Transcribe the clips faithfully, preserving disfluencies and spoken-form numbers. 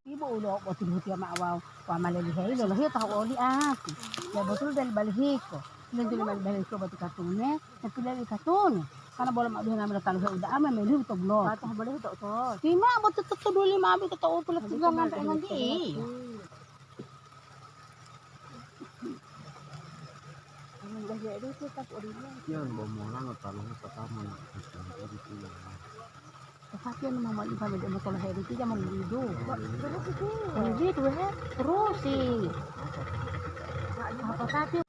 Ibu ulo botul hutia ma'o wawu, wa ma leliheyi lolohiyo tahu oli ati. Ya botul dali balihiko. Lentulu mali balihiko botu katune, tapi leli katune. Karena bolo ma bihenga mila taluhe uda'a ma melihu to bulo. Patah boleh to to. Tima botu tutu duli ma bi kata upu lati jangan pengen di. Yan bo mola ngo taluhe pertama na. Tapi anu mama ini kami dia masalah head itu zaman dulu. Jadi itu he terus sih. Apa tapi?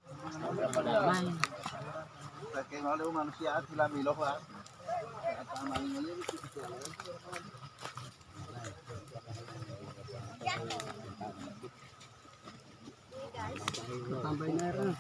Saking oleh manusia ati lamilo, Pak. Tambahin air, ah.